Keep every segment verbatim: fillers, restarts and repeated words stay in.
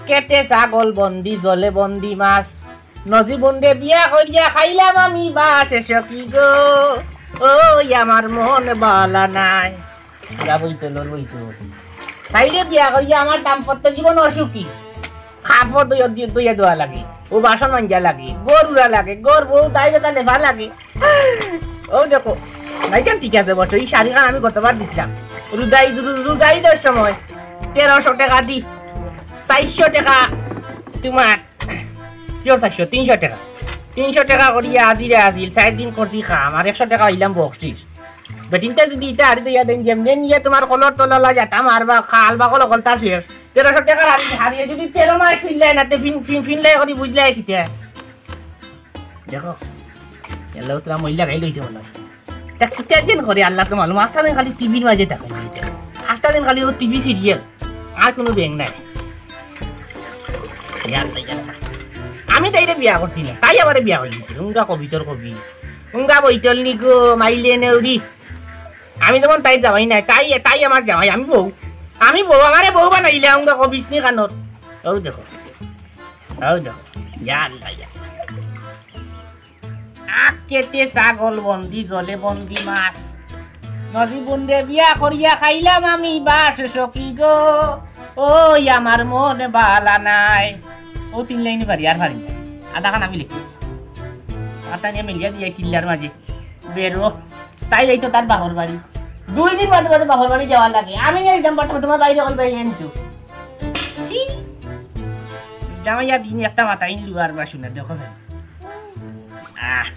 কেটে ছাগল বন্দি, জলে বন্দি মাছ। নজিবুনরে বিয়া করিয়া খাইলাম আমি বাস, এসো কি গো, ওই আমার মন বালা নাই। ইলা বইতো, লর বইতো। তাইরে বিয়া করিয়া আমার দাম্পত্য জীবন অসুখী। কাপড় ধইয়া, ধইয়া দেওয়া লাগে, অউ বাসন মাজা লাগে, ঘর উড়া লাগে, ঘর বউ দায় বেটা লেফা লাগে। অউ দেখো, ভাইজান ঠিক আছে, বসো। ই শাড়িখান আমি গতবার দিছিলাম রোজা ইদ, রো-, রোজা ইদর সময়, তেরোশো টেকা দি, চাইরশো টেকা তুমার, কিওর চাইরশো, তিনশো টেকা, তিনশো টেকা করিয়া আজিরে আজিল, চাইর দিন করছি কাম, আর একশো টেকা অইলাম বকশিস। বেটিন্তে যুদি ইতা হারি দইয়া দেইন, যেমনে নিয়া তুমার কলর তলা লাগাইয়া মারবা, খাল বাকল অকলতা শেষ। তেরোশো টেকার হারি, হারিয়ে যুদি তেরো মাস ফিনলায় না, তে ফিন-, ফিন-, ফিনলায় করি বুঝলায় কিতা? দেখো, এলাও তোরা মহিলা গাই লইছে মনে হয়। তা কিতা যেন করে আল্লাহ তো মালুম, আস্তা দিন খালি টিভির মাঝে থাকে। আস্তা দিন খালি অউ টিভি সিরিয়াল, আর কুনু ব্যাং নাই। ইয়া আল্লাহ, ইয়া আল্লাহ। আমি তাইরে বিয়া করছি না, তাই আমারে বিয়া করিলিছে। উঙ্গা কবিতর কবি, উঙ্গা বইতল নিগো, মাইলে নেউরি। আমি যেমন তাইর জামাই নাই, তাই, তাই আমার জামাই, আমি বউ। আমি বউ, আমারে বউ বানাইলা, উঙ্গা কবিস নি কানোর। অউ দেখো, অউ দেখো, ইয়া আল্লাহ, ইয়া আল্লাহ। আখ কেটে ছাগল বন্দি, জলে বন্দি মাছ। নজিবুনরে বিয়া করিয়া খাইলাম আমি বাস, সখী গো, ওই আমার মন বালা নাই। অউ তিন লাইন পারি, আর পারি না। আধাখান আমি লিখি। আটা নিয়া মেলিয়া দিয়া টিল্লার মাঝে। বেরো। তাই এই তো তার বাপর বাড়ি। দুই দিন বাদে বাদে বাপর বাড়ি যাওয়া লাগে। আমি নিয়া দিতাম, but তুমার বাইরে কইবা, "এই আনতো।" ছি। জামাইয়া দিন একটা মাথা ইন লুয়ার বা শুনে, দেখো স্যার। আহ।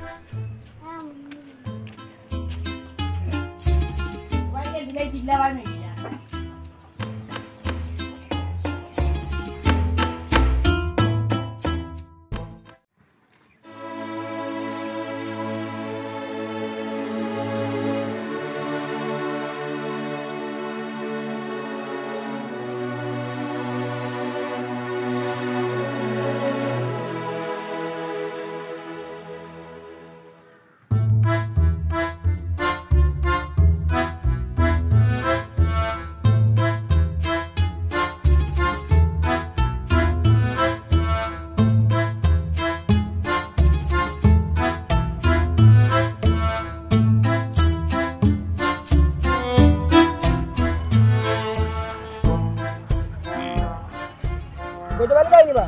বুঝতে পারি যাইনি বা?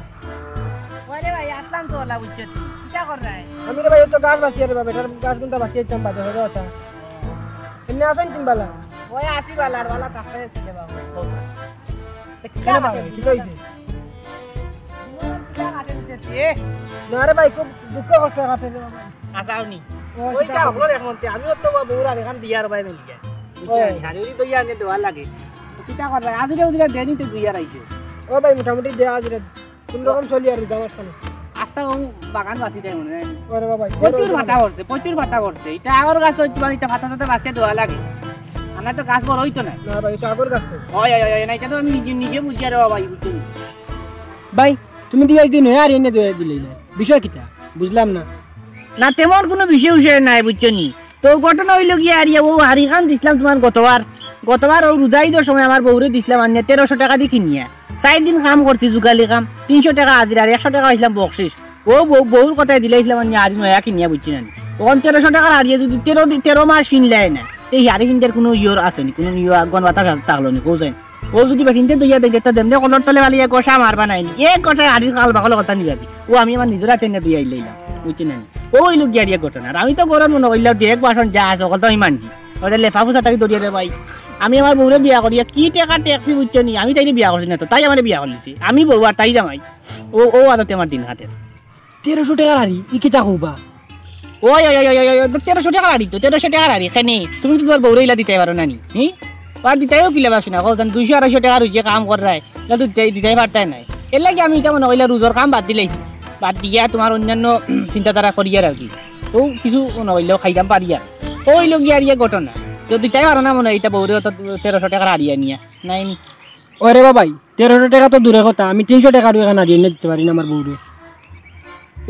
ওরে ভাই, আসলাম তো ওলা, বুঝছো তুই? কিতা কর রায়? আমি রে ভাই, অউ তো গাছ বাছিয়ার রে বা, বেটার গাছ কুনটা বাছিয়া দিতাম বাদে, হয়ে কথা। এমনি আসেন তিন বালা? ওই আসি বালা, আর বালা থাকতে ছিল বাবু। তা কিতা কেন বাবা, বাবা? কিতা হইছে? কিতা কাটে দিছে তুই? না রে ভাই, খুব দুঃখ কষ্ট কাটে রে বাবা। আসাও নি। ও, ওই কিতা যা করবে? হলো এখন তে, আমিও তো বা বউর আর এখান দিয়ার ভাই মিলি যায়। বুঝছো? ও। শাড়ি উড়ি দইয়া আনে দেওয়া লাগে। তো কিতা করবে? আজিরে উজিরে দেনি তো দুইয়ার আইছে। ও ভাই, মোটামুটি দেয়া আজিরে। কোন রকম চলি আর রোজা মাঝখানে? আস্তা অউ বাগান বাছি দেয় মনে হয়। ওরে বাবা, প্রচুর ফাটা করছে, প্রচুর ফাটা করছে। ইটা আগর গাছ অইতে পারে, ইটা ফাটা ফাটা বাছিয়া দেওয়া লাগে। আর না তো গাছ বড় অইতো না। না ভাই, ইটা আগর গাছ তো। ওই, ওই, ওই, না, ইটা তো আমি নিজে, নিজে বুঝিয়া রে বাবা, ই বুঝছো নি? ভাই, তুমি দিয়া একদিন হয়ে আর এনে দিয়ে দিলে না। বিষয় কিতা? বুঝলাম না। না, তেমন কুনু বিষয় উষয় নাই, বুঝছো নি? তো ঘটনা অইলো গিয়া আর ইয়া, অউ হাড়িখান দিছলাম তুমার গতবার। গতবার অউ রোজা ইদর সময় আমার বউরে দিছলাম আনিয়া তেরোশো টেকা দি কিনিয়া। চাইর দিন কাম করছি, জুগালি কাম, তিনশো টেকা হাজিরা আর একশো টেকা পাইছলাম বকশিস। অউ বউ, বউর কথায় দিলাইছলাম আনিয়া আর নয়া কিনিয়া, বুঝছো নি? অখন তেরোশো টেকার হাড়িয়ে যুদি তেরো দি-, তেরো মাস ফিনলায় না, তে ই হাড়ি ফিনতে কুনু ইয়র আছে নি, কুনু ইয়র গন বাতাস আছে থাকলো নি, কও চাইন। অউ যুদি বেটিন্তে দইয়া দেয়, তে যেমনে কলর তলে ফালাইয়া ঘষা মারবা নায় নি, এক ঘষায় হাড়ির খাল বাকল কথা নিবা দি। অউ আমি আমার নিজর আতে এনে দইয়া আইলাইলাম, বুঝছো নি? অউ অইলো গিয়া আর ইয়া ঘটনা। আর আমি তো ঘরর মনো কইলাম, ডেক বাসন যা আছে, অকল তো আমি মানছি। ওটা লেফা ফুসা তাকে দরিয়া রে ভাই। আমি আমার বউরে বিয়া করিয়া কি টেকা টেকছি, বুঝছো নি? আমি তাইরে বিয়া করছি না তো, তাই আমারে বিয়া করিলিছে। আমি বউ আর তাই জামাই। অউ, অউ আদতে আমার দিন কাটের। তেরোশো টেকার হাড়ি, ই কিতা কও বা? ওই, ওই, ওই, তেরোশো টেকার হাড়ি তো, তেরোশো টেকার হাড়ি, কেনে? তুমি তো তুমার বউরে ইলা দিতায় পারো না নি, হি? আর দিতায়ও কিলা পারছো না, কও যেন দুইশো আড়াইশো টেকার অইছে কাম কররায়, ইলা তো দিতায়, দিতায় পারতায় নায়। এরলাগি আমি ইতা মনো করিলাম রোজার কাম বাদ দিলাইছি, বাদ দিয়া তুমার অইন্যান্য চিন্তাধারা করিয়ার আর কি। অউ কিছু মনো করিলাম খাইতাম পারিয়ার। অউ অইলো গিয়া আর ইয়া ঘটনা। তো দিতায় পারো না মনো অয় ইতা বউরে অত তেরোশো টেকার হাড়ি আনিয়া, নায় নি? ওরে বাবাই, তেরোশো টেকা তো দূরর কথা, আমি তিনশো টেকারও এখান হাড়ি আনিয়া দিতে পারি না আমার বউরে।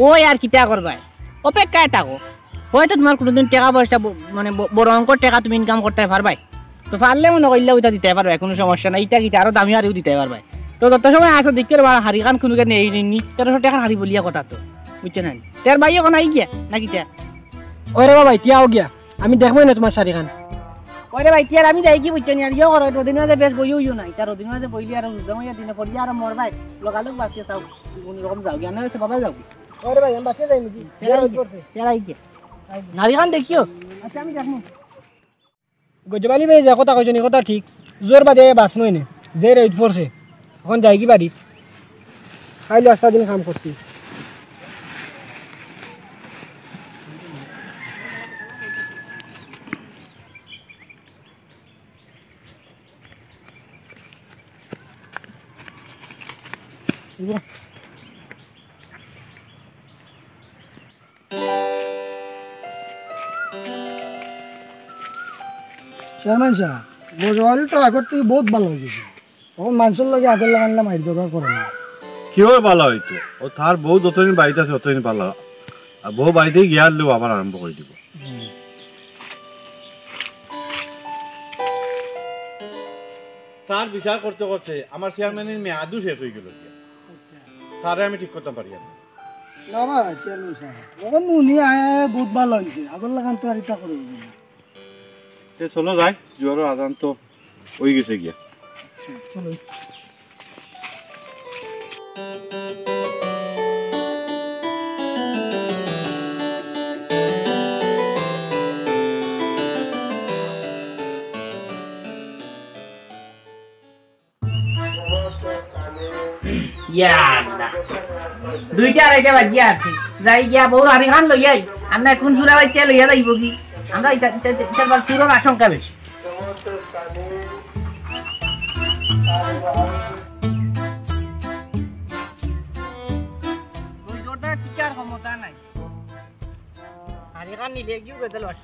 ওই আর কিতা করবায়, অপেক্ষায় থাকো, হয়তো তুমার কুনুদিন টেকা পয়সা ব-, মানে ব-, বড় অঙ্কর টেকা তুমি income করতায় পারবায়। তো পারলে মনো করিলাও ইতা দিতায় পারবায়, কুনু সমস্যা নাই, ইতা কিতা আরো দামি হাড়িও দিতায় পারবায়। তো যত সময় আছে দেখি রে বা, হাড়ি খান কুনুকে নেই নি, তেরোশো টেকার হাড়ি বলিয়া কথা তো, বুঝছো না? তের ভাই এখন আই গিয়া, নাকি তে? ওরে বাবা, ইতিয়া আও গিয়া, আমি দেখমু না তুমার শাড়ি খান। ওরে ভাই, তিয়ার আমি যাই কি বুঝছো নি? আর ইয়ো করো, রোদিন মাঝে বেশ বইও ইয়ো নাই, তার রোদিন মাঝে বইলে আর রোজা মাইয়া দিনে পড়িয়া আর মর ভাই, লগালগ বাঁচিয়ে চাও, কোন রকম যাও গিয়া, না হইছে বাবা যাও। ওরে ভাই, আমি বাঁচিয়ে যাই নাকি? তেরাই গিয়া, তেরাই গিয়া। নারী খান দেখিও। আচ্ছা, আমি দেখমু। গজবালি ভাই যে কথা কইছইন, ই কথা ঠিক। জোর বাদে বাঁচমু এনে। যে রইদ পড়ছে, অখন যাইগি বাড়িত। কাইল আস্তা দিন কাম করছি। চেয়ারম্যান সাব, গজবালি তো আগর থাকি বউত ভালা অই গেছে। অখন মানষর লগে আগর লাখান মাইর দরকার করে না। কিওর ভালা অইতো? ও তার বউ যতদিন বাড়িত আছে, ততদিন ভালা। আর বউ বাড়িত গিয়া হারলেউ আবার আরম্ভ করি দিবো। তার বিচার করতে করতে আমার চেয়ারম্যানর মেয়াদও শেষ অই গেলো গিয়া। তারে আমি ঠিক করতাম পারিয়ার না। না, না, চেয়ারম্যান সাব, অখন উনি আয়া বউত ভালা অইছে, আগর লাখান তো আর ইতা করে অইবো না। তে চলো যাই, জোহরর আজান তো অই গেছে গিয়া। চলো। ইয়া আল্লাহ। দুইটা আড়াইটা বাজিয়া আছে। যাই গিয়া বউর হাড়ি খান লইয়াই। আর না কুন চুরা বাইচ্চা লইয়া যাইবো গি? আমরা ইতা, ইতা, ইতা, ইতার বার চুরর আশঙ্কা বেশি। ওই জোরদার টিকার ক্ষমতা নাই। হাড়ি খান নিলে গিয়ে গেছে লস।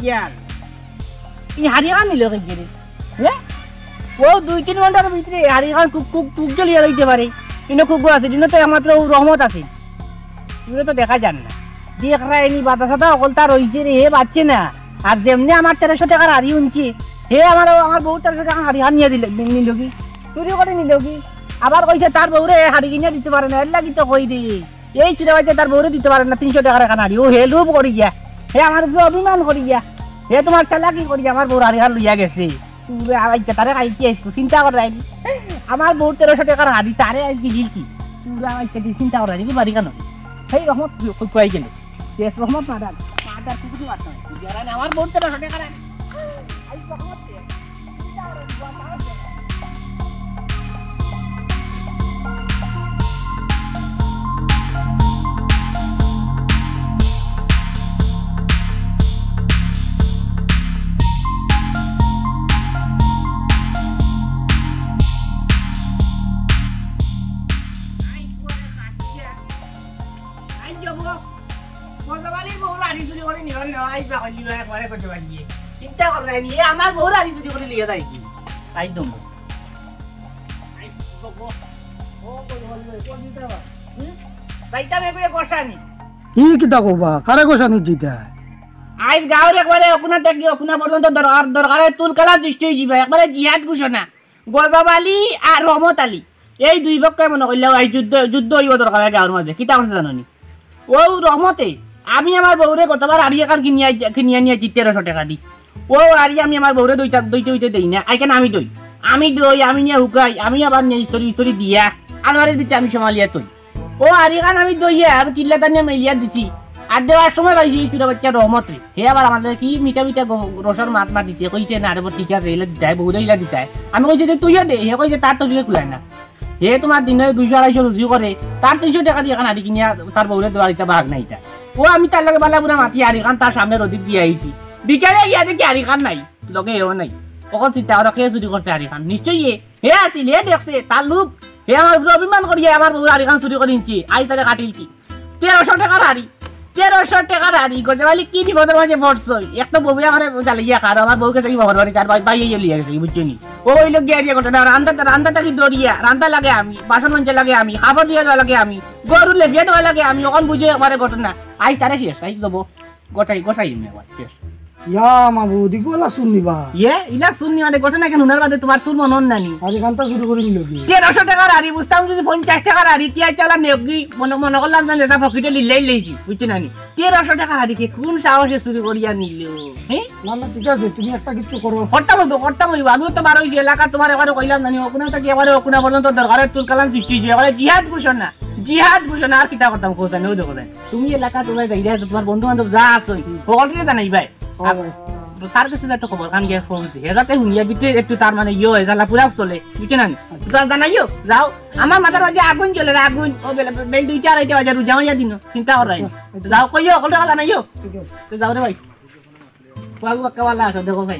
ইয়ার, ই হাড়ি খান নিল কই গেলে? হ্যাঁ? ও দুই তিন ঘন্টার ভিতরে হাড়ি খান কুক কুক কুক জ্বলিয়া যাইতে পারে। ইনো কুক আছে, ইনো তো একমাত্র ও রহমত আছে। ইনো তো দেখা যার না। দেখরা এনি বাতা সাতা অকল তার অইছে রে, হে বাঁচছে না। আর যেমনে আমার তেরোশো টেকার হাড়ি হুনছে, হে আমার, আমার বউর তেরোশো টেকার হাড়ি খান নিয়া দিল, নিল কি? চুরি করে নিল কি? আবার কইছে তার বউরে হাড়ি কিনিয়া দিতে পারে না, এর লাগি তো কই রে। এই চুরে বাইচ্চা তার বউরে দিতে পারে না তিনশো টেকার একখান হাড়ি। ও হে লোভ করি গিয়া, হে আমার উপরে অভিমান করি গিয়া, হে তুমার চালাকি করি আমার বউর হাড়ি খান লইয়া গেছে। চুরে বাইচ্চা তারে খাইতে আইসু, চিন্তা করে আইলি। আমার বউর তেরোশো টেকার হাড়ি, তারে আইসি হিলকি। চুরে বাইচ্চা চিন্তা করে আইলি, বাড়ি কেন? সেই রহমত কই, কই গেল? শেষ রহমত মাদার, মাদার কুকুর মারতে হয়। আমার বউর তেরোশো টেকার হাড়ি। আই রহমত কে? আই যাবো। গজবালির বউর হাড়ি চুরি করি নিবার না, আই পাগল নিবার একবারে করতে পারি। চিন্তা কররায় নি, এ আমার বউর হাড়ি চুরি করি লিয়ে যায় কি? আই দম। আই দম। ও গজবালি ভাই, কোন দিতে আবার? হুম? যাইতাম এগুলো গোসানি। ই কিতা কবা? কারে গোসানি দিতা? আইজ গাঁওর একবারে অকুনা থাকি অকুনা পর্যন্ত দরকার, দরকারে তুলকালা সৃষ্টি অই যিবা, একবারে জিহাদ ঘোষণা। গজব আলী আর রহমত আলী, এই দুই পক্ষে মনে করলে আইজ যুদ্ধ, যুদ্ধ অইবো দরকারে গাঁওর মাঝে। কিতা করছে জানো নি? ও রহমতে, আমি আমার বউরে গতবার হাড়ি একখান কিনিয়া, কিনিয়া নিয়া তেরোশো টেকা দি। ও হাড়ি আমি আমার বউরে দইতা, দইতে, দইতে দেই না, আইখান আমি দই। আমি দই, আমি নিয়া হুকাই, আমি আবার নিয়া ইস্তরি, ইস্তরি দিয়া, আলমারির ভিতরে আমি সামালিয়া থই। ও হাড়িখান আমি দইয়া, আমি কিল্লা টানিয়া মেলিয়া দিছি। আর দেওয়ার সময় পাইছি এই চুরে বাইচ্চা রহমতরে। হে আবার আমার লগে কি মিঠা মিঠা গ-, রসর মাত মাতিছে, কইছে, "না রে বা, ঠিক আছে, ইলা দিতায়, বউরে ইলা দিতায়।" আমি কইছি যে, "তুইও দে।" হে কইছে, "তার তো চুলে কুলায় না।" হে তুমার দিনে দুইশো আড়াইশো রুজি করে, তার তিনশো টেকা দি একখান হাড়ি কিনিয়া তার বউরে দেওয়ার ইতা ভাগ নাই ইতা। ও আমি তার লগে বালা বুরা মাতি হাড়িখান তার সামনে রোদিত দিয়া আইছি। বিকালে আইয়া দেখি হাড়িখান নাই, লগে হেও নাই। অখন চিন্তা করো, কে চুরি করছে হাড়ি খান? নিশ্চয়ই এ। হে আছিল, হে দেখছে, তার লোভ। হে আমার উপরে অভিমান করিয়া আমার বউর হাড়ি খান চুরি করি নিছে। আইজ তারে কাটিলছি। তেরোশো টেকার হাড়ি। তেরোশো টেকার হাড়ি। গজবালি কি বিপদর মাঝে পড়ছই? এক তো বউয়া করে জ্বালাইয়া খার, আমার বউ গেছে কি বাবার বাড়ি, তার ভাই, ভাই এই লিয়া গেছে, বুঝছো নি? ও অইলো গিয়া গিয়া ঘটনা, রান্দা, রান্দা থাকি দৌড়িয়া, রান্দা লাগে আমি, বাসন মাজা লাগে আমি, কাপড় ধুইয়া দেওয়া লাগে আমি, গরু লেপিয়া দেওয়া লাগে আমি, অখন বুঝো একবারে ঘটনা। আইজ তারে শেষ, আইজ দেবো। গোটাই, গোটাই দিন একবার, শেষ। ইয়া মাবুদ, ইগু ইলা চুর নি বা? ইয়ে, ইলা চুর নি মানে ঘটনা কেন হুনার বাদে তোমার চুর মনে অর না নি? আরে কান্তা চুরি করি নিল কি? তেরোশো টেকার হাড়ি, বুঝতাম যদি পঞ্চাশ টেকার হাড়ি, টিয়া চালা নেকি, মনে, মনে করলাম যে এটা পকেটে লিল্লাই লইছি, বুঝছো না নি? তেরোশো টেকার হাড়ি কে কোন সাহসে চুরি করিয়া নিল? হ্যাঁ? না, না, ঠিক আছে, তুমি একটা কিচ্ছু করো। করতাম অইবো, করতাম অইবো। আমিও তো বার অইছি এলাকা, তোমার একবারে কইলাম না নি, অকুনা থাকি একবারে অকুনা পর্যন্ত দরকারে তুল কালাম সৃষ্টি অইছে, একবারে জিহাদ ঘোষণা, জিহাদ ঘোষণা, আর কিতা করতাম, কোথায় নেই, দেখো যায়। তুমি এলাকা তোমরা যাইরা, তোমার বন্ধু বান্ধব যা আছে, সকলকে জানাইবায়। আর তার কাছে যাতে খবর খান গিয়া পৌঁছে, হে যাতে হুনিয়া বিতে একটু তার মানে ইয়ে হয়, জ্বালা পুরা চলে, বুঝছো না নি? তো জানাইও, যাও। আমার মাথার মাঝে আগুন জ্বলে রে, আগুন। ও বেলা, বেল দুইটা আড়াইটা বাজে, রোজা মাইয়া দিন, চিন্তা করাই না। যাও, কইও, সকলকে জানাইও। তো যাও রে ভাই। বাবু বাক্কা ভালা আছো, দেখো ভাই।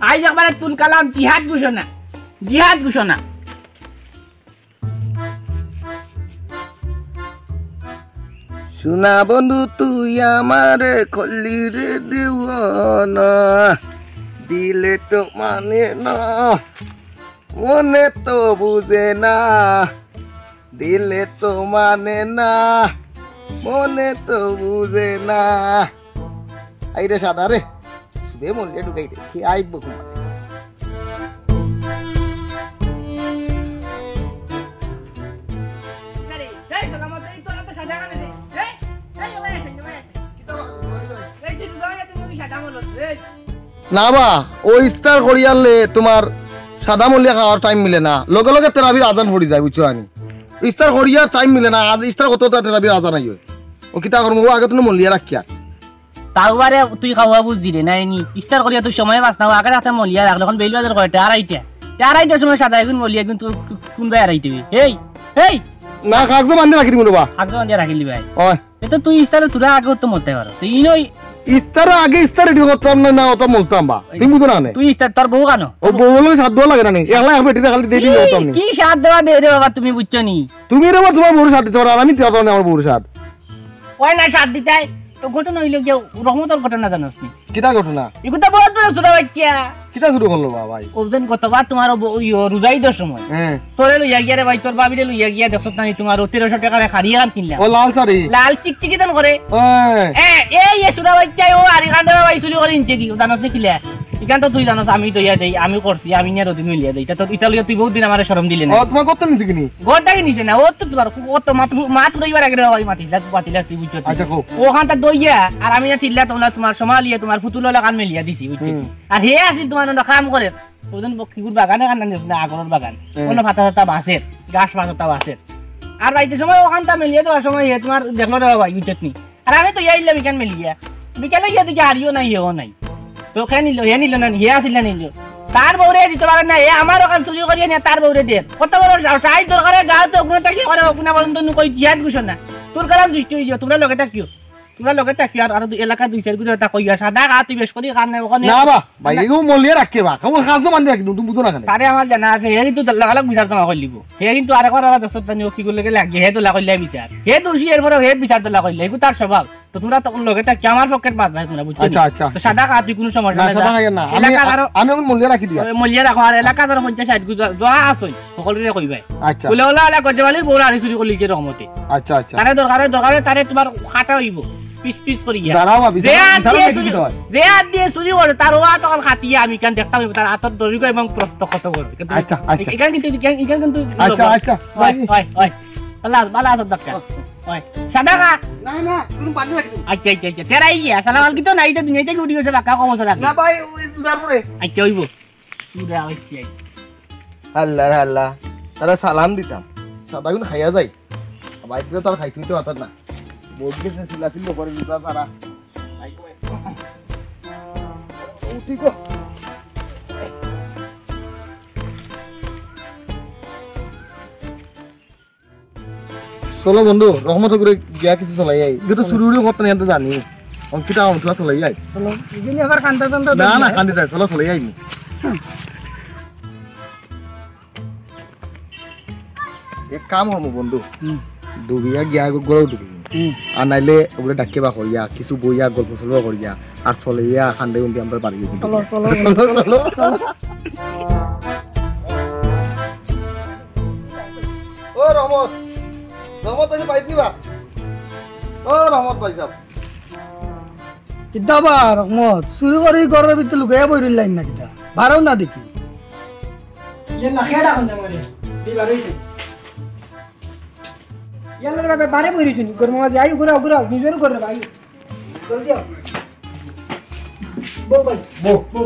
আইজ একবারে তুল কালাম জিহাদ ঘোষণা, জিহাদ ঘোষণা। সোনা বন্ধু তুই আমারে করলি রে দিওয়ানা, দিলে তো মানে না, মনে তো বুঝে না, দিলে তো মানে না, মনে তো বুঝে না। আইরে সাদা রে, সুদে মরলে ঢুকাই দে, সে আইব ঘুমা। না বা, ও ইফতার করিয়ালে তোমার সাদা মলিয়া খাওয়ার টাইম মিলে না, লগে লগে তেরাবির আজান পড়ি যায়, বুঝছো আনি? ইফতার করিয়ার টাইম মিলে না, আজ ইফতার কত তা তেরাবির আজান আইয়। ও কিতা করমু, ও আগে তুমি মলিয়া রাখিয়া। তাও বারে তুই খাওয়া বুঝ দিলে না, এনি ইফতার করিয়া তুই সময় পাস না, ও আগে রাতে মলিয়া রাখলে, এখন বেইল বাজার কয়টা? আড়াইটা। তে আড়াইটার সময় সাদা এগুন মলিয়া, কিন্তু কোন ভাই আড়াইতে? এই, এই! না, কাগজে বান্ধে রাখি দিমু রে বা। কাগজে বান্ধে রাখি দিবায়। ওই। এ তো তুই ইফতারে তোরা আগে তো মলতে পারো। তো ইনই ইফতারে আগে ইফতার রেডি করতাম না, না ওটা মলতাম বা। ওই। তুমি বুঝো না নে। তুই ইফতার তোর বউ কানো? ও বউ বলে সাত দেওয়া লাগে না নি। একলা এক বেটিতে খালি দেরি কি, হতাম নি। কি সাত দেওয়া দে রে বাবা, তুমি বুঝছো নি? তুমি রে বাবা তোমার বউর সাথ দিতে পারো, আমি দিতে পারতাম না আমার বউর সাথ। ওই না সাত দিতাই। তো ঘটনা অইলো গিয়া রহমতর ঘটনা জানোস নি? কিতা ঘটনা? ইগু তো বহুত বড় ছোট বাচ্চা। কিতা শুরু করলো বা ভাই? ও যেন গতবার তোমার ও বউ, ইয়ো, রোজা ঈদর সময়। হ্যাঁ। তোরে লইয়া গিয়া রে ভাই, তোর ভাবিরে লইয়া গিয়া দেখছত না নি তোমার ও তেরোশো টেকার এক হাড়ি আন কিনলাম। ও লাল শাড়ি? লাল চিকচিকি যেন করে। ওই। এ, এই এ ছোট বাচ্চায় ও হাড়ি কান রে ভাই চুরি করে নিছে কি, জানোস নি কিলা? ইখান তো তুই জানোস, আমি তো ইয়া দেই, আমি করছি, আমি নিয়া রোদিন মিলিয়া দেই। ইটা তো, ইটা লইয়া তুই বহুত দিন আমারে শরম দিলি না। ও, তোমার কত নিছে কিনি? ঘরটা কি নিছে না? ও তো তোমার, ও তো মাত, মাত রইবার আগে রে ভাই, মাতিলা, মাতিলা তুই বুঝছত না। আচ্ছা, কও। ওখান তা দইয়া, আর আমি না চিল্লা তোমরা তোমার সমালিয়া, তোমার ফুতুল ওলা কান মিলিয়া দিছি, বুঝছো? হুম। আর হে আছিল তোমার অন্য কাম করে। ওদিন বক্কিগুর বাগানে কান্না দিছ না, আগরর বাগান। হুম। অন্য পাতা পাতা বাঁচের, গাছ পাতা বাঁচের। আর রাইতে সময় ওখান তা মিলিয়া দেওয়ার সময় হে তোমার দেখলো রে ভাই, বুঝছত নি? আর আমি তো ইয়া ইল্লা বিকাল মেলিয়া। বিকালে গিয়া দেখি হাড়িও নাই, হেও নাই। তো কে নিল? হে নিল না নি? হে আছিল না নিল? তার বউরে দিতে পারে না, হে আমার ওখান চুরি করিয়া নিয়া তার বউরে দের। কত বড় সাহস? তাই দরকারে গাঁও তো ওখানে থাকি করে, ওখানে পর্যন্ত নু কই জিহাদ ঘোষণা। তোর কারণ সৃষ্টি হইয়া, তোমরা লগে থাকিও। তোমরা লগে থাকিও, আর, আর দুই এলাকা দুই চাইর গুরে তা কইয়া, সাদা গা তুই বেশ করি কার নাই ওখানে। না বা, ভাই, এগু মলিয়া রাখে বা। কেমন কাজও বান্ধে রাখি, তুমি বুঝো না কেন? তারে আমার জানা আছে, হে কিন্তু লাগালাগ বিচার জমা করে লিব। হে কিন্তু আরেকবার আবার দশ টাকা নিয়ে কি করলে গেলে আগে, হে তো লাগাইলে বিচার। হে তো উঠি এরপরে হে বিচার তো লাগাইলে, এগু তার স্বভাব। তো তোমরা তো লগে থাকি আমার পকেট বাদ নাই তোমরা, বুঝছো নি? আচ্ছা, আচ্ছা। তো সাদা খাওয়া তুই কোনো সমস্যা না, নাই, সাদা যা। খাইয়া না। আমি, এলাকাত আরো আমি এখন মলিয়া রাখি দিয়া। ওই মলিয়া রাখো, আর এলাকাত আরো পঞ্চাশ ষাট গু যা, যা আছে, সকলরে কইবায়। আচ্ছা। বলে, "ওলা, ওলা, গজে বালির বউর আড়ি চুরি করলি যে রহমতে।" আচ্ছা, আচ্ছা। তারে দরকারে, দরকারে তারে তোমার কাটা হইব, পিস পিস করি গিয়া। দাঁড়াও, আবি, যে হাত দাঁড়াও, দিয়ে দাঁড়াও, চুরি, দাঁড়াও। যে হাত দিয়ে চুরি করে, তার ও হাত তখন কাটিয়া আমি কেন দেখতাম, তার হাতর দড়ি এবং প্রস্ত কত বড়। কিন্তু আচ্ছা, আচ্ছা। এখানে কিন্তু, এখানে, এখানে কিন্তু আচ্ছা, আচ্ছা। ওই, ওই, ওই। আল্লাহ, ভালো আছো, ডাক্তার? ওই, সাদা খা। না, না, কোনো পানি রাখি দিন। আচ্ছা, আচ্ছা, আচ্ছা। তেরাই গিয়া, সালাম আলকি তো নাই, তো দুনিয়া থেকে উঠি গেছে, বাক্কা কম আছে না? না ভাই, ওই পূজার পরে। আচ্ছা, হইব। চুরা হইছে। আল্লাহ রে আল্লাহ, তারা সালাম দিতাম। সাদা গুণ খাইয়া যাই। বাইরে তো আর খাইতে হইতে পারতাম না। বউত গেছে চিল্লা চিল্লি করে জুতা ছাড়া। উঠি গো। চলো বন্ধু, রহমত করে গিয়া কিছু চলাই আই। ইগু তো চুরি উড়ি করতে নাই, আমি তো জানি। অন কিতা অন তুয়া চলে যাই। চলো, ইদিন আবার কান্দা টান্দা না, না, কান্দি যায়, চলো, চলে যাই। এক কাম করমু বন্ধু, হুম। ডুবিয়া গিয়া এগু গরু ডুবি। হুম। আর নাইলে ওগুলো ডাকিয়া বা করিয়া, কিছু বইয়া গল্প সল্প করিয়া, আর চলে ইয়া কান্দে উন্দি আমরা বাড়ি যাই। চলো, চলো, চলো, চলো। ও রহমত, রহমত ভাই, বাইত নিবা? ও রহমত ভাই সাহেব। কিতা বা রহমত, চুরি করি ঘরর ভিতরে লুকাইয়া বই রইলাইন না কিতা? বারও না দেখি। ইয়ে না খেয়ে ডাকন দে মারে। দি বারইছে। ইয়াল্লা রে বাবা, বারে বই রইছনি। ঘরর মাঝে আইও, ঘুরাও, ঘুরাও। নিজেরও ঘর রে ভাই। জলদি আও। বউ ভাই। বউ, বউ।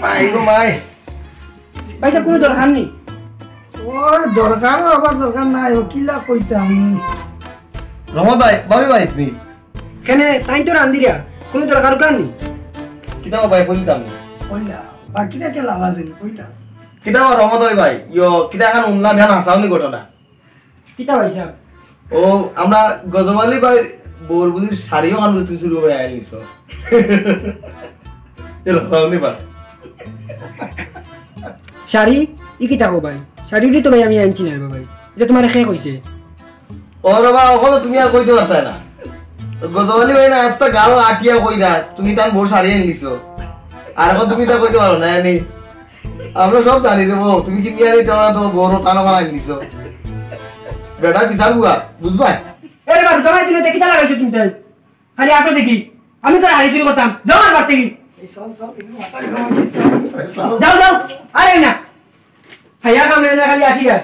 মাই গো মাই। ভাই সাহেব, কোনো দরকার নেই। ওই দরকার, আবার দরকার নাই, ও কিলা কইতাম। রহমত ভাই, ভাবি ভাই, তুমি? কেনে, তাই তো রান্দিরা, কোনো দরকার কার নেই। কিতা ভাই, কইতাম। কইলা, বাকিটা কে লাভ আছে নি, কইতাম। কিতা বা রহমত ভাই, ভাই, ইয়ো, কিতা এখন উনলাম, এখন হাসাওনি ঘটনা। কিতা ভাই সাহেব? ও, আমরা গজব আলী ভাই বউর বুঝি শাড়িও খান তুমি চুরি করি আইলিছো। এ হাসাওনি বা। শাড়ি? ই কিতা কও ভাই? শাড়ি উড়ি তো ভাই আমি আনছি না রে ভাই। ইটা তোমারে কে কইছে? ও রে বা, ওখানে তুমি আর কইতে পারতায় না। গজব আলী ভাই না, আস্তা গাঁও আটিয়া কইরা, তুমি তান বউর শাড়ি আনলিছো। আর এখন তুমি তা কইতে পারো না, নি? আমরা সব জানি রে বউ, তুমি কি নিয়ে আনি, তোরা তো বড় টানা মারা আনলিছো। বেটা বিচার বুয়া, বুঝবায়? এ রে বা, জমাই দিলে দেখি তা লাগাইছো তুমি তাই। খালি আসো দেখি, আমি তো হাড়ি চুরি করতাম, যাও আমার বাড়ি থেকে। এই চল, চল, এগুলো মাথা গরম হয়ে গেছে। যাও, যাও, আরে না। খাইয়া খাম না, খালি আসি আর।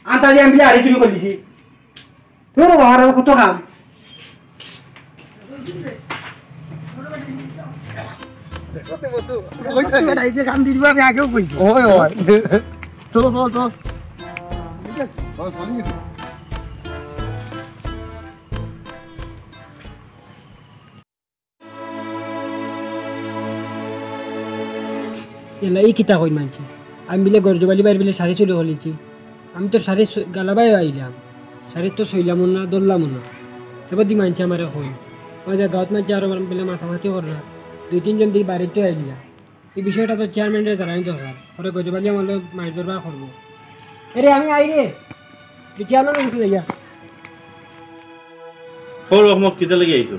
আন্তাজি আমি বিলে হাড়ি চুরি করে দিছি। তোর বাবার আর কত কাম। দেখছো তো বন্ধু? ওই তো বেটা, এই যে কাম দিয়ে দিবো, আমি আগেও কইছি। ওই, ওই। চলো, চলো, চলো। ঠিক আছে? চলো, চলো, নিয়ে চলো। এলা ই কিতা কইন মানষে? আমি বিলে গজব আলী ভাইর বিলে শাড়ি চুরি করিলিছি। আমি তো শাড়ি স-, গালাবায় আইলাম। শাড়ি তো ছইলামও না, ধরলামও না। তারপর দি মানষে আমারে কইন। ওই যে গাঁওত মানষে আরো বিলে মাতামাতি কররা। দুই তিনজন দি বাড়িত আইলা। ই বিষয়টা তো চেয়ারম্যানরে জানানি দরকার। পরে গজব আলী আমার লগে মাইর দরবার করবো। এরে আমি আই রে। তুই চেয়ারম্যান অফিসে যাইয়া। ও রহমত, কিতা লাগি আইছো?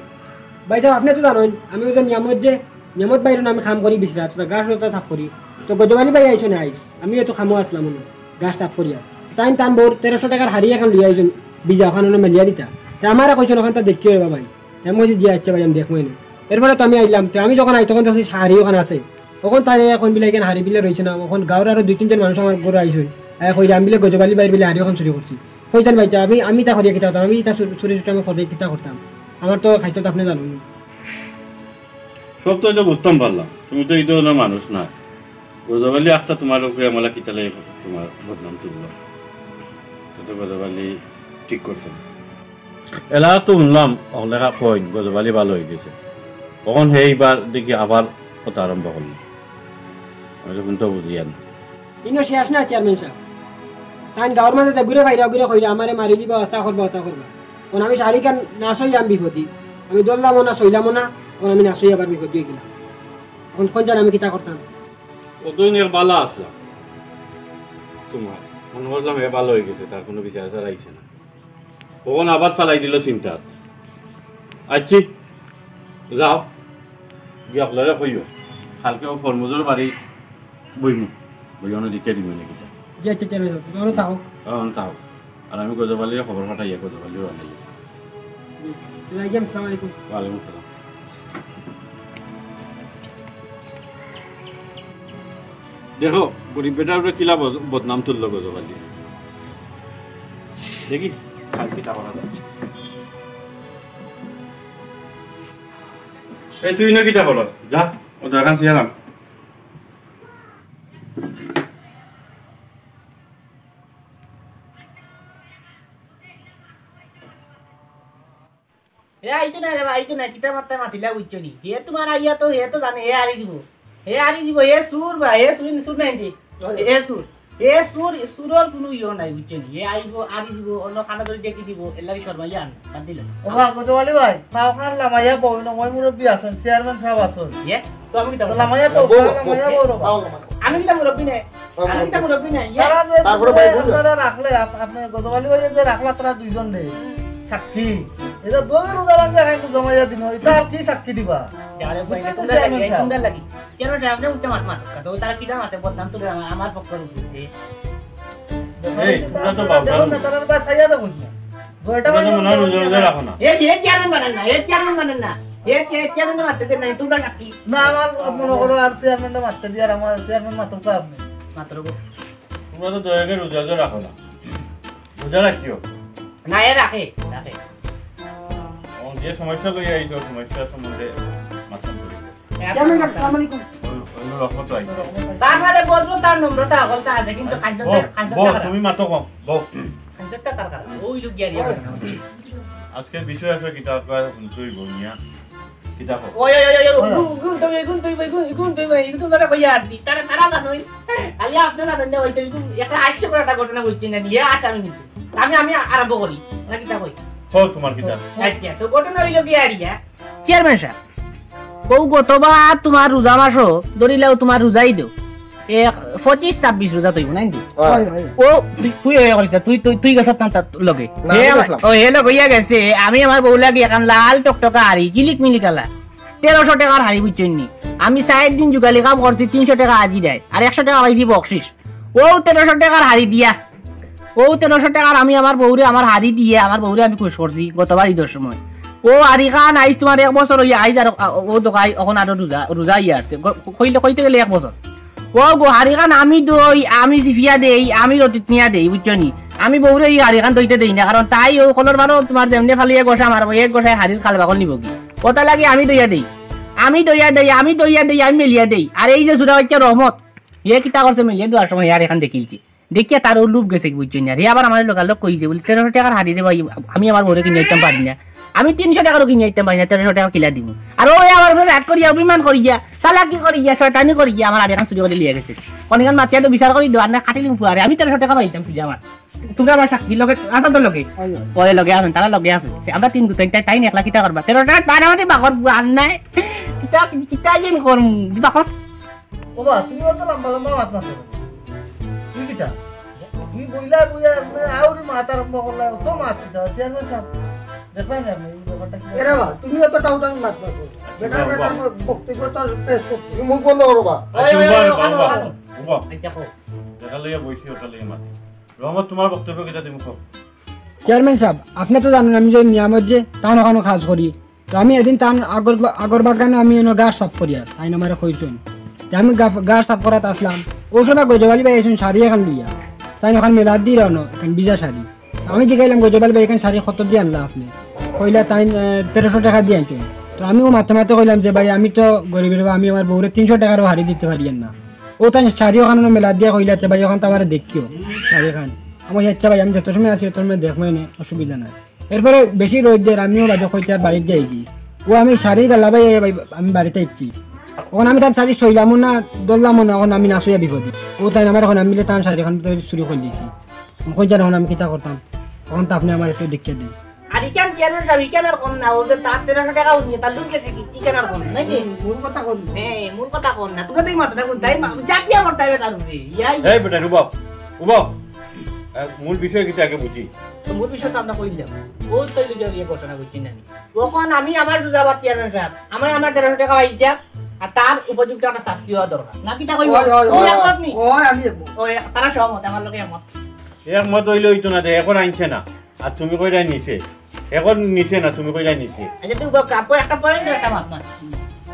ভাই সাহেব, আপনে তো জানইন, আমি ওই যে নিয়ামত যে, নিয়ামত ভাইর অনো আমি কাম করি বিছরা, তো গাছ ওটা সাফ করি। তো গজব আলী ভাই আইছইন আইজ, আমি তো কামো আছলাম অনো, গাছ সাফ করিয়া। তাইন তান বউর তেরোশো টেকার হাড়ি এখান লইয়া আইছইন, ভিজা ওখান অনো মেলিয়া দিতা। তে আমারে কইছইন ওখান তা দেখিও রে বাবা। তে আমি কইছি, "জি আচ্ছা ভাই, আমি দেখমু এনে।" এরপরে তো আমি আইলাম, তে আমি যখন আই তখন দেখছি হাড়ি ওখান আছে। তখন তাইন কইন বিলে ইখান হাড়ি বিলে রইছে না, তখন গাঁওর আরো দুই তিনজন মানুষ আমার ঘরো আইছইন। আই কইরা আমি বিলে গজব আলী ভাইর বিলে হাড়ি ওখান চুরি করছি। কইছইন ভাই, তা আমি, আমি তা করিয়া কিতা করতাম? আমি তা চুর-, চুরি চুরি আমি করিয়া কিতা করতাম? আমার তো খাইতো তো আপনে জানইন। সব তো ইতা বুঝতাম পারলাম, তুমি তো ই ধরনর মানুষ না। গজব আলী আখতা তোমার উপরে আমলা কিতা লাগি তোমার বদনাম তুললো? ইটা তো গজব আলী ঠিক করছে না। এলা তো হুনলাম, অকলে কইন, গজব আলী ভালা অইগেছে। অখন হে ইবার দেখি আবার কথা আরম্ভ করলো। আমি তো হুনতে বুঝিয়ার না। ইনো শেষ না চেয়ারম্যান সাব। তাইন গাঁওর মাঝে যে ঘুরে বাইরা ঘুরে কইরা আমারে মারিলিবা, অতা করবা, অতা করবা। অখন আমি শাড়ি খান না ছইয়া আমি বিপদি। আমি ধরলামও না, ছইলামও না, অখন আমি না ছইয়া আবার বিপদি অইগেলাম। অখন কইন জান আমি কিতা করতাম? অতদিন এক ভালা আছলা। তোমার মনো করলাম হে ভালা অইগেছে, তার কুনু বিচার আচার আইছে না। অখন আবার ফালাই দিলো চিন্তাত। আইচ্ছা, যাও, গিয়া অকলরে কইও। কালকে অউ ফরমুজর বাড়ি বইমু, বইয়া অনো দেখিয়া দিমু নে কিতা। জি আইচ্ছা, চেয়ারম্যান সাব, অনো থাকউক। অনো থাকউক। আর আমি গজব আলীরে খবর পাঠাইয়া গজব আলীরে আনাইয়া। জি আইচ্ছা। আসসালামু আলাইকুম। ওয়ালাইকুম আসসালাম। দেখো, গরিব বেটার উপরে কিলা বদ-, বদনাম তুললো গজব আলী। দেখি, কাল কিতা করা যায়। এই, তুই ইনো কিতা করো? যা, অউ দরখান ছিয়ারাম। হে আইতো না রে বা, আইতো না, কিতা মাততা মাতিলা বুঝছো নি? হে তোমার আইয়া তো, হে তো জানে, হে হারি দিবো। হে হারি দিবো, হে চুর বা, হে চুর, চুর নায় নি? হে চুর। এ চুর, চুরর কুনু ইয়ো নাই, বুঝছো নি? এ আইবো, আরি দিবো, অন্য কানা ধরি ডেকি দিবো, এর লাগি শরমাইয়া আন, বাদ দিলাম। ও বা, গতবালি ভাই, পাও খান লামাইয়া বউ, নময় মুরব্বি আছইন, চেয়ারম্যান সাব আছইন। এ? তো আমি কিতা তো করতাম? লামাইয়া তো, বউ, লামাইয়া বউ। বউ রে বা। আমি কিতা মুরব্বি নায়? আমি কিতা মুরব্বি নায়? এ? তারা যে তারপরে ভাই বললো। আপনারা রাখলে, আপ-, আপনি গতবালি ভাই যে রাখলা তারা দুইজন রে, সাক্ষী। এটা দোলে রোজা ভাঙ্গে খাই তো জমাইয়া দিন, এটা আর কি সাক্ষী দিবা? আরে ভাই, বুঝতে তো তোমরা চেয়ারম্যান লাগি, সাহেব। তোমরা লাগি। চেয়ারম্যান সাহেব, আপনি উঠতে মাত মাত, তো তারা কিতা মাতে বদনাম তো আমার, আমার পক্ষর উপরে। এই, তোমরা তো বাপ দেখো না, তারা বা সাইয়া দেখো না। তোমরা তো মনে হয় রোজা রোজা রাখো না। এ, এ চেয়ারম্যান বানান না, এ চেয়ারম্যান বানান না। এ চে-, চেয়ারম্যান মারতে দেন না, তোমরা সাক্ষী। না, আমার মনে করো আর চেয়ারম্যানটা মারতে দিয়ে আর আমার চেয়ারম্যান মাতুক তো আপনি। মাত্র গো। তোমরা তো দয়া করে রোজা রোজা রাখো না। রোজা রাখিও। না, এ রাখে, রাখে। ও যে সমস্যা লইয়া আইছো, সমস্যা সম্বন্ধে মাতাম করি। চেয়ারম্যান সাহেব, আসসালামু আলাইকুম। ওই, ওই রহমত আইছে। তার মানে বদলু তার নম্রতা হকলতা আছে, কিন্তু বউ, খাদ্য, বউ, খাদ্য বউ, টাকা। তুমি মাতো কম, বউ। খাদ্য টাকা কার কার? ওই লোক গিয়া রিয়া করে না। আজকে বিষয় আছে কিতা কয়, হুনছই বউ নিয়া। কিতা কও? ওই, ওই, ওই, ওই, ওই, গুন, গুন, তুই, গুন, তুই, গুন, গুন, তুই, গুন, তুই, তারা কইয়া আর কি। তারা, তারা জানোই। খালি আপনি জানেন না, ওই তো একটা হাস্যকর একটা ঘটনা ঘটছে না, নিয়ে আস আমি কিন্তু। আমি, আমি আরম্ভ করি। না কিতা কই? কও তোমার কিতা? আচ্ছা, তো ঘটনা হইল কি আর ইয়া? চেয়ারম্যান সাহেব, ও গতবার তোমার রোজা মাসও ধরিলাও তোমার রোজাই দেও। এ, পঁচিশ ছাব্বিশ রোজা তৈব না নি? হয়, হয়। ও, তুই, তুই ওই করিস না, তুই, তুই, তুই গেছত না তার লগে। না, হে আমি আমার, গেছিলাম। ও, হে লগ হইয়া গেছে, আমি আমার বউ লাগি এখান লাল টকটকা হাড়ি, কিলিক মিলিক আলা। তেরোশো টাকার হাড়ি বুঝছইন নি? আমি চাইর দিন যুগালি কাম করছি, তিনশো টাকা হাজিরায়, আর একশো টাকা পাইছি বকশিস। ও তেরোশো টাকার হাড়ি দিয়া, ও তেরোশো টাকার আমি আমার বউরে আমার হাড়ি দিয়ে আমার বউরে আমি খুশ করছি গতবার ঈদর সময়। ও হাড়ি খান আইজ তোমার এক বছর হইয়া আইজ আর ও দোকাই অখন আরো রোজা, রোজা ইয়া আছে। গ-, কইলে, কইতে গেলে এক বছর। ও গো, হাড়ি খান আমি দই, আমি জিফিয়া দেই, আমি রতিত নিয়া দেই, বুঝছো নি? আমি বউরে ই হাড়ি খান দইতে দেই না, কারণ তাই ও কলর বারো তোমার যেমনে ফালিয়ে গোসা মারবো, এক গোসায় হাড়ির খাল বাকল নিব কি? ওটা লাগে আমি দইয়া দেই, আমি দইয়া দেই, আমি দইয়া দেই, আমি মেলিয়া দেই। আর এই যে সুরা হচ্ছে রহমত, ইয়ে কিতা করছে মেলিয়া দেওয়ার সময় হাড়ি খান দেখিলছি। দেখিয়া তার ও লোভ গেছে কি বুঝছো নি? আর হে আবার আমার লোকাল লোক কইছে বলে, "তেরোশো টাকার হাড়ি রে ভাই, আমি আমার বউরে কিনে আইতাম পারি না।" আমি তিনশো টাকারও কিনে আইতাম পারি না, তেরোশো টাকা কিলা দিব। আর ও আমার উপরে রাগ করিয়া, অভিমান করিয়া, চালাকি করিয়া, শয়তানি করিয়া আমার হাড়ি খান চুরি করে লিয়ে গেছে। অনেকক্ষণ মাতিয়া তো বিচার করি দেওয়ার না, কাটিলিং ফুয়ারে, আমি তেরোশো টাকা পাইতাম চুরি আমার। তোমরা আমার সাক্ষী লগে, আসান তো লগে। ওই, ওই। ওই লগে আছেন, তারা লগে আছেন। আমরা তিন গুতাই, তাই, তাই নিয়ে একলা কিতা করবা? তেরোশো টাকা তার আমাদের বাকর আন নাই। কিতা, কিতা যেন করমু, বাকর। ও বা, তুমি অত লম্বা লম্বা মাত মাতো। তুই কিতা? তুই বইলা বইয়া এমনে আউরি মাত আরম্ভ করলা, অত মাত কিতা? চেয়ারম্যান সাহেব, দেখলেন না আপনি এই ব্যাপারটা কি? এরে বা, তুমি অত টাউটামি মাত মাতো। বেটার, বাবা। বেটার বক্তব্য তো পেশ করতে। তুমি মুখ বন্ধ করো বা। ওই, ওই, ওই, ওই, ওই, ওই, ওই। উবা। আচ্ছা, কও। যেটা লইয়া বইছি, ওটা লইয়া মাতি। রহমত, তোমার বক্তব্য কিতা তুমি কও? চেয়ারম্যান সাহেব, আপনি তো জানেন আমি যে নিয়ামত যে তান ওখানো কাজ করি, তো আমি এদিন তান আগর বা-, আগর বাগানো আমি এনে গাছ সাফ করি আর তাই আমারে কইছইন। তে আমি গা-, গাছ সাফ করাত আসলাম, ও সময় গজবালি ভাই আইছইন শাড়ি এখান লইয়া, তাই ওখান মেলাত দিরা অনো, এখান ভিজা শাড়ি। আমি জিগাইলাম, "গজবালি ভাই, এখান শাড়ি কত দিয়া আনলা আপনি?" কইলা, "তাই, আহ, তেরোশো টাকা দিয়া আনছইন।" তো আমিও মাতে মাতে কইলাম যে, "ভাই, আমি তো গরিবের বা, আমি আমার বউরে তিনশো টাকারও হাড়ি দিতে পারি না।" ও তাই শাড়ি ওখানো মেলাত দিয়া কইলা, "তে ভাই, ওখান তো আমারে দেখিও, শাড়ি খান।" আমি কইছি, "আচ্ছা ভাই, আমি যত সময় আছি, তত সময় দেখমু নে, অসুবিধা নাই।" এরপরে বেশি রইদ দের, আমিও বাদে কইতে আর বাড়িত যাই কি। ও আমি শাড়ি গালা ভাই, এ ভাই, আমি বাড়িত আইছি। অখন আমি তার শাড়ি ছইলামও না, ধরলামও না, অখন আমি না ছইয়া বিপদে। ও তাই আমার অখন আমি মিলে তার শাড়ি খান চুরি করি দিছি। অখন কই জানো অখন আমি কিতা করতাম? অখন তো আপনি আমার একটু দেখিয়া দিন। আর ইখান চেয়ারম্যান সাহেব, ইখান আর কম না, ও যে তার তেরোশো টাকা উনি, তার লুট গেছে কি, ইখান আর কম না, নাকি? হুম, মূল কথা কম। হ্যাঁ, মূল কথা কম না। তোমরা তো এই মাথাটা কোন তাই মা-, চাপিয়া করতে হবে তার উপরে। ইয়াই। এই বেটা, রুবাব, রুবাব, আহ, মূল বিষয় কিতা আগে বুঝি। তো মূল বিষয় তো আমরা কইলাম। ও তো এই যে ইয়ে ঘটনা বুঝছি না। অখন আমি আমার সুজা বাদ চেয়ারম্যান সাহেব, আমার, আমার তেরোশো টাকা পাইতা, আর তার উপযুক্ত একটা শাস্তি হওয়া দরকার। না কিতা কইবো? ওই, ওই, তুমি ওই, একমত নি? ওই, আমি একমত। ওই, তারা সহমত, আমার লগে একমত। একমত হইলে হইতো না, তে অখন আনছে না। আর তুমি কইরায় নিছে। অখন নিছে না, তুমি কইরায় নিছে। আচ্ছা, তুই বল, কাকু, একটা point, একটা মাত মার।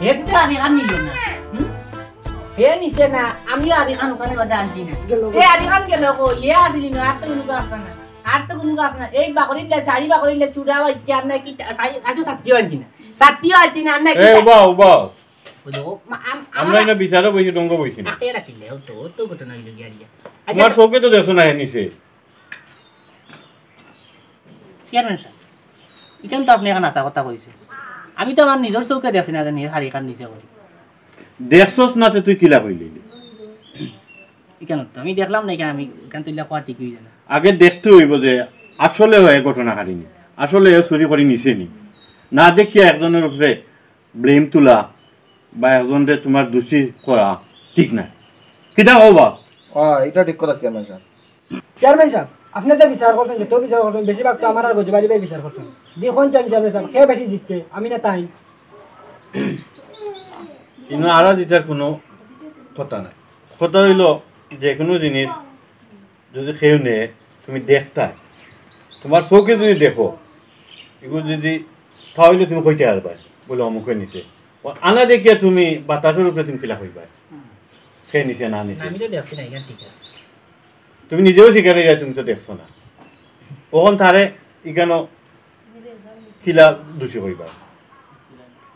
হে তো হাড়ি খান নিল না। হুম? হে নিছে না, আমিও হাড়ি খান ওখানে বাদে আনছি না। গেল। এ হাড়ি খান গেল কই? এ আসলি না, আর তো কোনো গাছ না। আর তো কোনো গাছ না। এই বাকরিলে, চারি বাকরিলে, চূড়া বাইচ্ছে, আর না কি, চারি, আচ্ছা, সাতটিও আনছি না। সাতটিও আনছি না, আর না কি, এ, উবা, উবা। ওই দেখো, মা-, আম-, আমরা আমরা এনে বিচারও বইছি, ডঙ্গ বইছি না। আখের রাখিলে, ও তো, ও তো ঘটনা হইল গিয়া, গিয়া। আচ্ছা, তোমার চোখে তো দেখছো না, হে নিছে। চেয়ারম্যান সাহেব, ইখান তো আপনি অখন হাছা কথা কইছে। আমি তো আমার নিজর চোখে দেখছি না জানি, হাড়ি খান নিছে করি। দেখছস না তে তুই কিলা কইলি? ইখান তো আমি দেখলাম না, ইখান আমি ইখান তুইলা কওয়া ঠিক অইছে না। আগে দেখতে অইবো যে আসলে হে ঘটনা ঘটাইছে নি, আসলে হে চুরি করি নিছে নি। না দেখিয়া একজনর উপরে blame তুলা বা একজনরে তুমার দোষী করা ঠিক না। কিতা কও বা? অয়, ইটা ঠিক কথা চেয়ারম্যান সাব। চেয়ারম্যান সাব, আপনে যে বিচার করছইন, যত বিচার করছইন, বেশিরভাগ তো আমার আর গজব আলী ভাইয়ে বিচার করছইন। দেখইন চাইন চেয়ারম্যান সাব, কে বেশি জিতছে, আমি না তাইন? ইনো আরা জিতার কুনু কথা নাই। কথা অইলো, যেকুনু জিনিস যুদি কেউ নেয়, তুমি দেখতায়, তুমার চউখে যুদি দেখো, ইগু যুদি তা অইলে তুমি কইতায় পারবায়, বুলে অমুকে নিছে। অউ আনা দেখিয়া তুমি বাতাসর উপরে তুমি কিলা কইবায় কে নিছে না নিছে? আমি তো দেখছি না, ইখান ঠিক আছে। তুমি নিজেও স্বীকার অইরায়, তুমি তো দেখছো না। অখন তারে ইখানো কিলা দোষী কইবায়?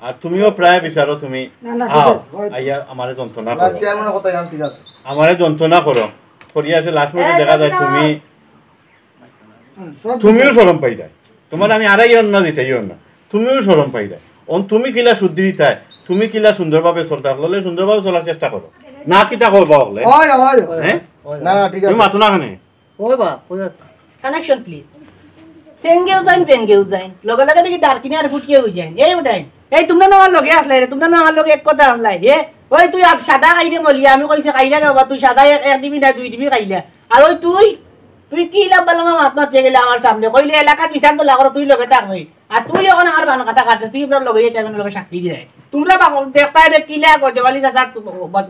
আর তুমিও প্রায় বিচারো তুমি না, না, ঠিক আও, আছে, অয়। আইয়া আমারে যন্ত্রণা না, করো। চেয়ারম্যানর কথা ইখান ঠিক আছে। আমারে যন্ত্রণা করো। করিয়া আছে last moment দেখা যায় তুমি, হুম, সব তুমিও শরম পাইরায়। তুমারে আমি আড়াইও না, জিতাইও না। তুমিও শরম পাইরায়। অন তুমি কিলা শুদ্ধি দিতায়, তুমি কিলা সুন্দরভাবে চলতায়, অকলে সুন্দরভাবে চলার চেষ্টা করো। না কিতা করবা অকলে? অয়, অয়, অয়। হ্যাঁ? না, না, ঠিক তুমি আছে। মাতো না কেনে? ওই বা, ওই একটা। Connection please। সেঙ্গেও যাইন, বেঙ্গেও যাইন। লগে লগে দেখি দারকিনি আর ফুটকে অই যাইন। এই উঠাইন। এই তুমরা না আমার লগে আছলায় রে, তুমরা না আমার লগে এক কথা আছলায়। এ, ওই তুই আজ সাদা খাইরে মলিয়া, আমি কইছি খাইলে না বাবা, তুই সাদা এক, এক ডিবি না দুই ডিবি খাইলা। আর ওই তুই, তুই কি লাম্বা লাম্বা মাত মাতিয়া গেলে আমার সামনে? কইলে এলাকাত বিচার তো লাগর, তুই লগে থাকবে। আর তুই অখন আমার বান কাটা কাটরে, তুই ইবার লগে যাইতে আমার লগে সাক্ষী দিরায়। তুমরা বা-, দেখতায় বে কিলা গজব আলী চাচা,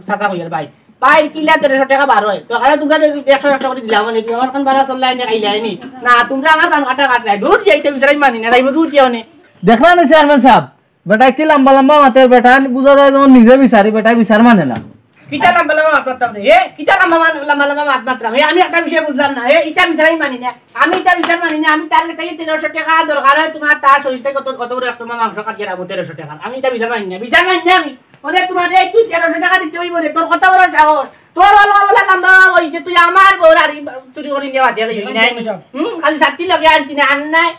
চাচা কইয়ার ভাই। ভাই, কিলা দেড়শো টেকা বার অয়। তো আরে তুমরা একশো একশো করি দিলাম, মানে, তুই আমার কান বালা চললাই নে, খাইলাই নি। না, তুমরা আমার বান কাটা কাটরায়। দূর যাইতে বিচারাই মানি না, যাইবো দূর যাও নে। দেখলা নি চেয়ারম্যান সাব? বেটায় কি লাম্বা লাম্বা মাতে, বেটায় বুঝা যায় যেমন নিজে বিচারি, বেটায় বিচার মানে না। কিতা লাম্বা লাম্বা মাত মাততাম রে? এ, কিতা লাম্বা মান-, লাম্বা লাম্বা মাত মাতরাম? এ, আমি একটা বিষয় বুঝলাম না। এ, ইটা বিচারাই মানি না। আমি ইটা বিচার মানি না। আমি তার কাছে তেরোশো টেকা দরকার অয়, তুমার তার শরীর থাকি কত, কত বড় একটা মাংস কাটিয়া রাখবো তেরোশো টেকা। আমি ইটা বিচার মানি না। বিচার মানি না আমি। ওরে তুমার এই তুই তেরোশো টেকা দিতে অইবো রে, তোর কত বড় সাহস? তোর অলা অলা লাম্বা অইছে, তুই আমার বউর আরি চুরি করি নিয়া বাঁচিয়া যাইবি না? হুম, খালি ছাতি লগে আনছি না, আর নাই,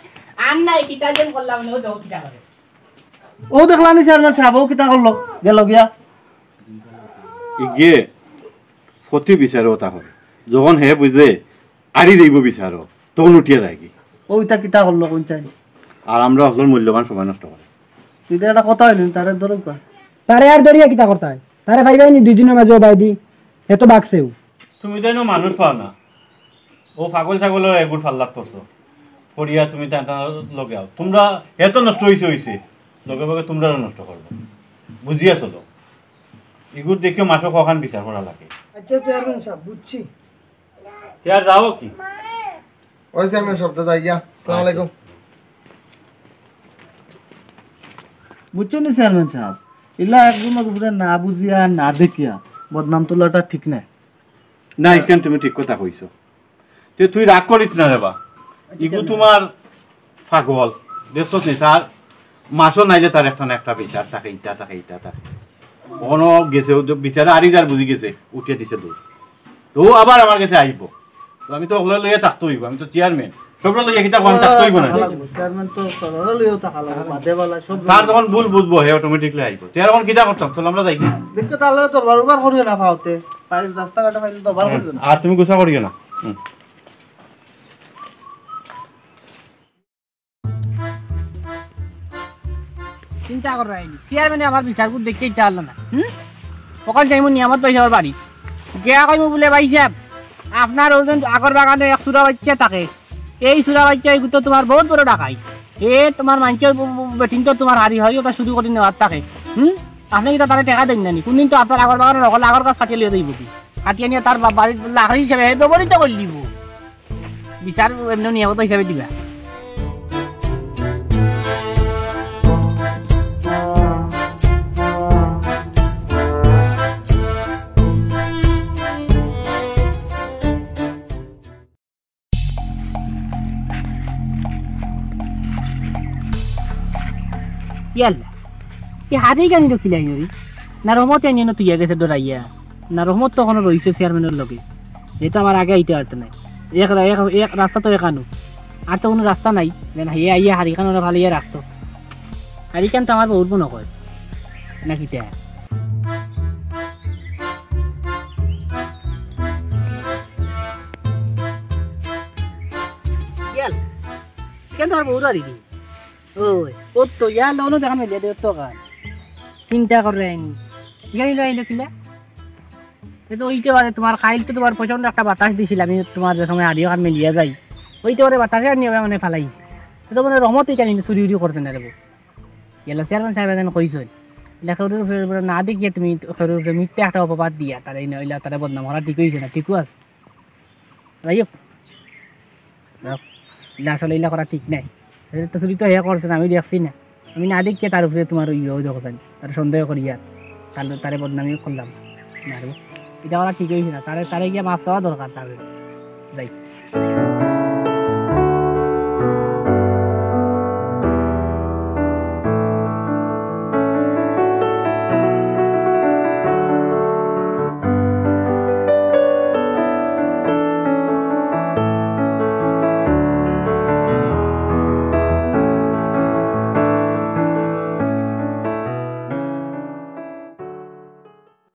আর নাই, কিতা যেন করলাম না, ও দেখো কিতা করে। ও দেখলা নি চেয়ারম্যান সাব, ও কিতা করলো? গেল গিয়া। ইগে প্রতি বিচারো তা করে। যখন হে বুঝে আরি যাইবো বিচারো, তখন উঠিয়া যায় কি? ও ইতা কিতা করলো কোন চাই? আর আমরা হকলর মূল্যবান সময় নষ্ট করে। তুই তো একটা কথা অইল, তারে ধরো কা। তারে আর ধরিয়া কিতা করতায়? তারে পাইবায় নি দুই দিনর মাঝে ও বাইদি। হে তো বাগছেউ। তুমি তাইন মানুষ পাও না। ও পাগল ছাগলর এগুর ফাল্লাত পড়ছো। পড়িয়া তুমি তান তান লগে আও। তুমরা এত নষ্ট অইছে অইছে। লগে লগে তুমরারও নষ্ট করবো। বুঝিয়া চলো। ইগুর দেখিও মাসো কখান বিচার করা লাগে। আচ্ছা, চেয়ারম্যান সাব, বুঝছি। তে আর যাও কি? ওই চেয়ারম্যান সাব, তো যাই গিয়া। আসসালামু আলাইকুম। বুঝছো নি চেয়ারম্যান সাব? ইলা একজনর উপরে না বুঝিয়া, না দেখিয়া বদনাম তোলাটা ঠিক নায়। না, ইখান তুমি ঠিক কথা কইছো। তে তুই রাগ করিস না রে বা। ইগু তুমার পাগল, দেখছস নি? তার মাসো নাইলে তার একটা না একটা বিচার থাকে, ইটা থাকে, ইটা থাকে। অনো গেছে, ও বিচারে আরি যার বুঝি গেছে, উঠিয়া দিছে দৌড়। তো ও আবার আমার গেছে আইবো। তো আমি তো হকলরে লইয়া থাকতে অইবো, আমি তো চেয়ারম্যান। সবরে লইয়া কিতা কন থাকতে অইবো না? থাকা লাগবো, চেয়ারম্যান তো সবরে লইয়াও থাকা লাগবো, বাদে বালা সব তার যখন ভুল বুঝবো, হে automatically আইবো। তে আর অখন কিতা করতাম? চল আমরা যাই। দেখো, তাহলে তো বারবার করিও না পাওতে। পাইলে রাস্তাঘাটে পাইলে তো বার করিও না। আর তুমি গুসা করিও না। হুম। চিন্তা কররায় নি। চেয়ারম্যানে আমার বিচারগুর দেখতে ইচ্ছা হলো না। হুম? অখন যাইমু নিয়ামত ভাইসাবর বাড়ি। গিয়া কইমু বুলে, "ভাইসাব, আপনার অউ যে আগর বাগানো এক চুরা বাইচ্চা থাকে। এই চুরা বাইচ্চা ইগু তো তুমার বউত বড় ডাকাইত। এ তুমার মাইনষর ব-, ব-, বেটিন্তর তুমার হাড়ি হয়, ওটা চুরি করি নেওয়ার থাকে। হুম? আপনে কিতা তারে টেকা দেইন না নি? কুনদিন তো আপনার আগর বাগানর হকল আগর গাছ কাটিয়া লইয়া যাইবো কি? কাটিয়া নিয়া তার বা-, বাড়ির লাকড়ি হিসাবে ব্যবহৃত করি দিবো।" বিচার এমনে নিয়ামত হিসাবে দিবা। ইয়াল্লা, ই হাড়ি গানি রকিলাই নরি। না রহমতে আনিয়া না তুইয়া গেছে ডরাইয়া। না রহমত তো অখনো রইছে চেয়ারম্যানর লগে। যেহেতু আমার আগে আইতে পারতো নায়। এক রা-, এক, এক রাস্তা তো একানো। আর তো কুনু রাস্তা নাই। যেন হে আইয়া হাড়িখান ওরা ফালাইয়া রাখতো। হাড়িখান তো আমার বউত মনো কয়। না কিতা? তোমার বউর বাড়ি দি। ওই, ও তো ইয়া লোনও দেখান মিলিয়া দে তো কান। চিন্তা করে আইনি। ইখান আইলো কিলা? এ তো অইতে পারে তোমার কাইল তো তোমার প্রচণ্ড একটা বাতাস দিছিল, আমি তোমার যে সময় আড়িও কান মিলিয়া যাই। অইতে পারে বাতাসে আর নিয়ে মানে ফালাইছে। তো তোমার রহমত ইখান চুরি উরি করছে না রে বউ। গেলা চেয়ারম্যান সাহেব এখান কইছইন। ইলা কেউর উপরে না দেখিয়া তুমি কেউর উপরে মিথ্যা একটা অপবাদ দিয়া, তারে ইলা তারে বদনাম করা ঠিক অইছে না, ঠিক আছে? যাই হোক। যাও, ইলা আসলে ইলা করা ঠিক নাই। এটা তো চুরি তো হে করছে না, আমি দেখছি না। আমি না দেখিয়া তার উপরে তোমার ইয়ে দেখো জানি, তারে সন্দেহ করিয়া তার, তারে বদনামি করলাম। না রে, ইটা করা ঠিক অইছে না। তারে, তারে গিয়া মাফ চাওয়া দরকার তার। যাই।